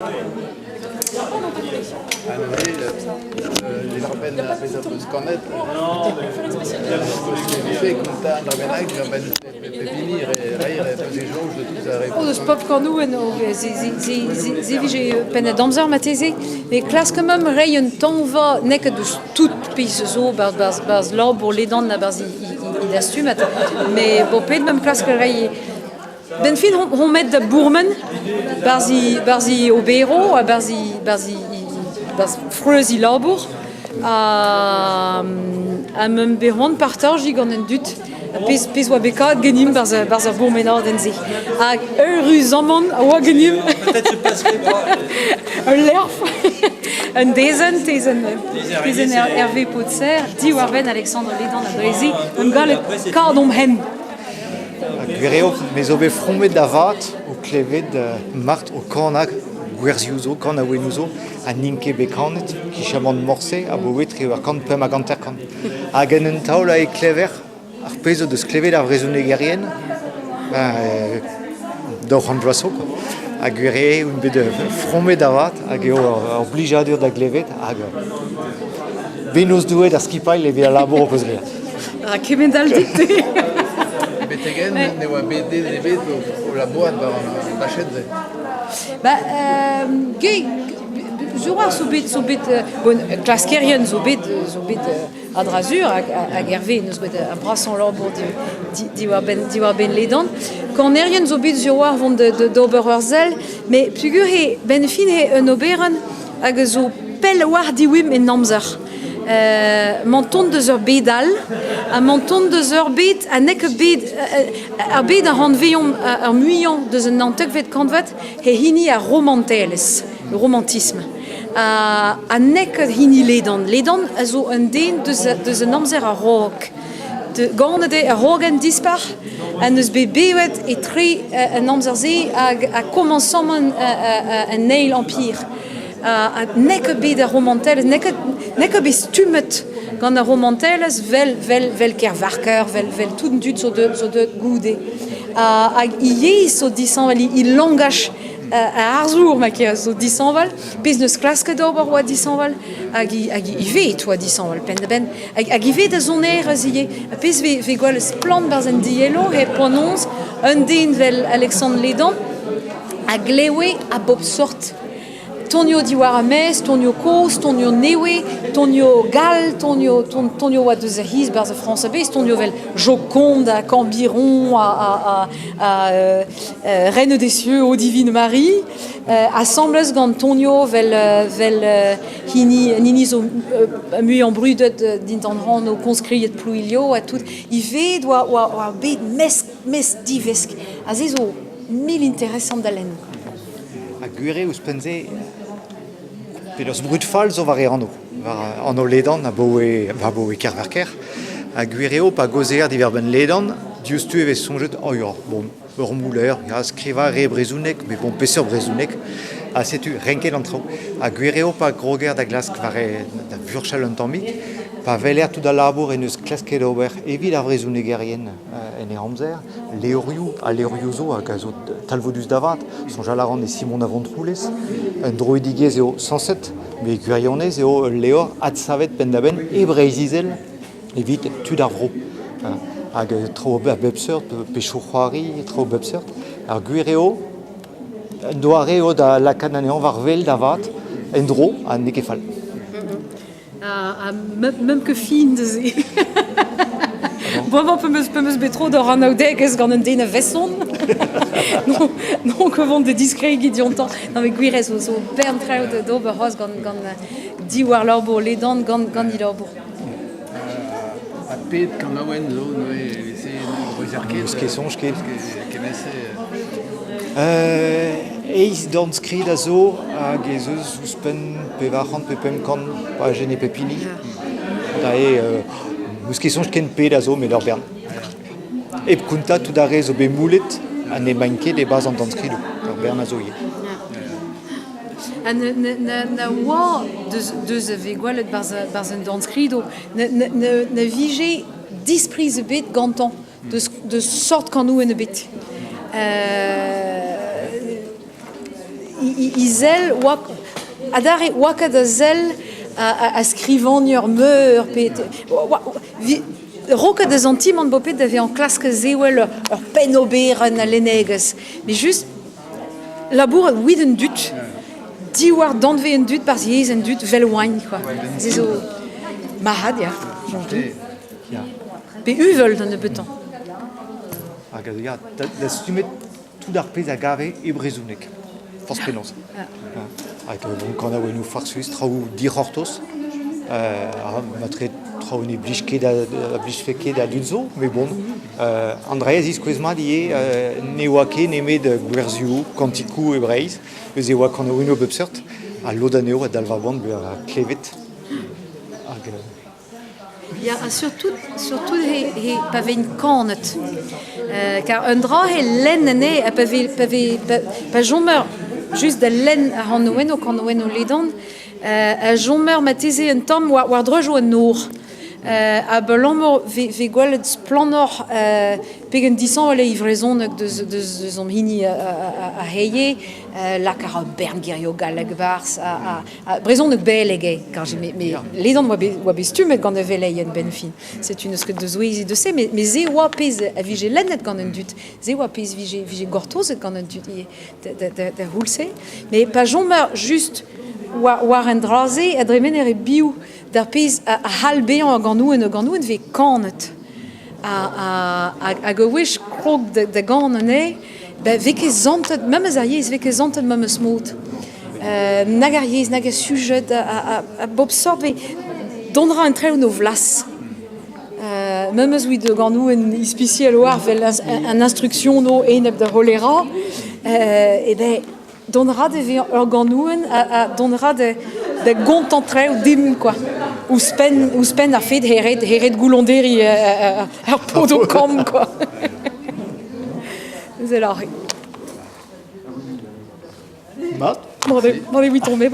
Ha neuze diwar-benn ar pezh a peus kanet, se kontañ un dra bennak diwar-benn pep hini reiñ peus e soñj de tout ar re. Oh, deus popcornoù eno, se vije pennad amzer marteze, met klask meump reiñ un tañva n'eo ket deus tout pezh zo 'barzh labour ledan a-barzh he dastumad, met bepred meump klask reiñ Benn fin hon met da bourmen 'barzh he 'barzh he oberoù ha 'barzh he 'barzh he 'barzh freuz he labour ha ha meump bet c'hoant partajiñ gant an dud pezh pezh oa bet kavet ganimp 'barzh 'barzh ar bourmenadenn-se. Hag eüruzamant a oa ganimp ul lec'h un dezenn tezenn tezenn Hervé Potser diwar-benn Alexandre Lédan ha dre-se hon gallet kaout omp hent. Gwir eo, me zo bet fromet da vat o klevet Marthe o kanañ gwerzioù zo, kanaouennoù zo, ha n'int ket bet kanet kichamant morse abaoe 3550. Hag en un taol e klever ar pezh o deus klevet ar vrezhonegerien 200 vloaz zo quoi. Ha gwir eo on bet fromet da vat hag eo ur blijadur da glevet hag bennozh Doue d'ar skipailh evit al labour ho peus graet. Ha kement all dit-te. Betek-henn ne oa bet den ebet o labourat war an dachenn-se. Ba, ge, sur zo bet, zo bet, bon, klaskerien zo bet, zo bet a-dra-sur, hag, hag Hervé neus bet ar brasañ labour diwar-benn diwar-benn ledan. Kanerien zo bet sur war vont d'ober ur sell, met peogwir eo benn fin eo un oberenn hag a zo pell war diwimp en amzer. Mañ tont deus ur bed all ha mañ tont deus ur bed ha n'eo ket bed ar bed a ranveomp ar muiañ deus an naontekvet kantved he hini ar romantelezh, le romantisme. Ha n'eo ket hini Ledan. Ledan a zo un den deus, deus an amzer a-raok. Ganet eo a-raok an dispac'h ha n'eus bet bevet etre an amzer-se hag ha komañsamant an eil empire. Ha n'eo ket bet ar romantelezh, n'eo ket, n'eo ket bet stummet gant ar romantelezh 'vel, 'vel, 'vel Kervarker, 'vel, 'vel tout an dud zo deuet, zo deuet goude. Hag ivez zo dishañval he langaj ar arzour ma ket zo dishañval, pezh n'eus klasket ober oa dishañval hag hag ivez oa dishañval penn-da-benn. Hag, hag ivez da sonerezh ivez. Pezh vez, vez gwall splann 'barzh an diello hep penaos un den 'vel Alexandre Lédan a glewe a bop sort Tonioù diwar ar maez, tonioù kozh, tonioù nevez, tonioù gall, tonioù, tonioù oa deus ar c'hiz 'barzh ar Frañs a-bezh, tonioù evel Joconde ha Cambiron ha, ha, ha, ha euh, Reine des cieux, ô divine Marie, asambles gant tonioù 'vel, 'vel hini, an hini zo muiañ brudet dindan anv Konskriet Plouilio ha tout. Ivez oa, oa, oa bet mesk, mesk divesk. Ha se zo mil interesant da lenn. Ha gwir eo ouzhpenn-se penaos brud fall zo war e anv, war anv Ledan abaoe abaoe Kervarker. Ha gwir eo pa gaozeer diwar-benn Ledan, diouzhtu e vez soñjet oh ya, bon, ur mouler, ya, skrivañ a rae brezhoneg, met bon, peseurt brezhoneg? Ha setu renket an traoù. Ha gwir eo pa groger da glask war e da furchal un tammig, pa weler tout al labour en deus klasket ober evit ar vrezhonegerien en e amzer, levrioù ha levrioù zo hag a zo talvoudus da vat. Soñjal a ran e Simon a Vontroulez. Un droidigezh eo sañset, met e gwirionez eo ul levr adsavet penn-da-benn e Breizh-Izel evit tud ar vro. Hag traoù a bep seurt, pechoù-c'hoari, traoù a bep seurt. Ar gwir eo, un doare eo da lakaat anezhañ war wel da vat en-dro ha n'eo ket fall. Ha meump ket fin da se. Bremañ p'em eus bet tro d'hor anaoudegezh gant un den a-feson. Donc vont de diskregiñ diontañ. Non mais gwir eo zo bern traoù d'ober c'hoazh gant gant diwar labour ledan gant gant he labour. Ha pet kanaouenn zo neuze e ket. N'eus ket soñj ket. Kement-se. Eizh dornskrid a zo hag ez eus ouzhpenn 400 pe 500 pajenn e pep hini. Da eo n'eus ket soñj ken pet a zo met ur bern. Hep kontañ tout ar re zo bet moullet ha n'emaint ket e-barzh an dornskridoù. Ur bern a zo ivez. Ha na oa deus a vez gwelet barzh un dornskridoù na vije dispriz ebet gantañ deus sort kanouenn ebet. Izel oa adarre oa ket a sell a skrivagner meur pe ro ket a santimant boped da vezañ klask sevel ur pennoberenn a lennegezh. Met just labourat evit an dud, diwar danvez an dud, barzh yezh an dud, 'vel oaint quoi. Se zo marc'had ya, soñj din. Pe uvel da nebeutañ. Hag ya, da stummet tout ar pezh a gave e brezhoneg, forzh penaos. Hag bon, kanaouennoù farsus, traoù dic'hortoz, matre traoù ne blij ket a blijfe ket da dud zo, met bon, an dra a ziskouez mat ivez ne oa ket nemet gwerzioù, kantikoù e Breizh, eus e oa kanaouennoù a bep seurt, ha lod anezho a dalv ar boan bezañ klevet. Hag Ya, ha surtout, surtout he, he, pa vez kanet. Kar un dra he lenn anezhe, ha pa vez, pa vez, pa, pa chomer just da lenn ar c'hanoùennoù, kanoùennoù ledan, a chomer marteze un tamm war, war dreuzoù an nor. Abalamour vez, vez gwelet splannoc'h pegen dishañval eo e vrezhoneg deus, deus, deus an hini a, a, a heie, lak a ra bern gerioù galleg 'barzh, ha, ha, brezhoneg beleg eo, kar me, ledan oa bet, oa bet stummet gant e veleien benn fin. Setu n'eus ket deus ouezi deus se, met se oa pezh a vije lennet gant an dud, se oa pezh vije, vije gortozet gant an dud ivez da c'houl-se. Mais pa chomer just war, war an dra-se a dremener e biv d'ar pezh a c'hall bezañ a ganouen a ganouen vez kanet. Hag a wech krog da, da gan anezhe, ben vez ket santet, memes ar yezh, vez ket santet memes mod. Nag ar yezh, nag ar sujed, a bop sort vez dont ra an traoù 'n o vlas. Memes evit ganoù ispisial war vel an instruction no enep da c'holera, eh ben dont ra da vezañ ur ganouenn ha dont ra da gontañ traoù dimp quoi. Ouzhpenn ouzhpenn ar fed heret heret goullonderiñ ar podoù kamm quoi. C'est là. Mat. Bon, bon, oui, tombé.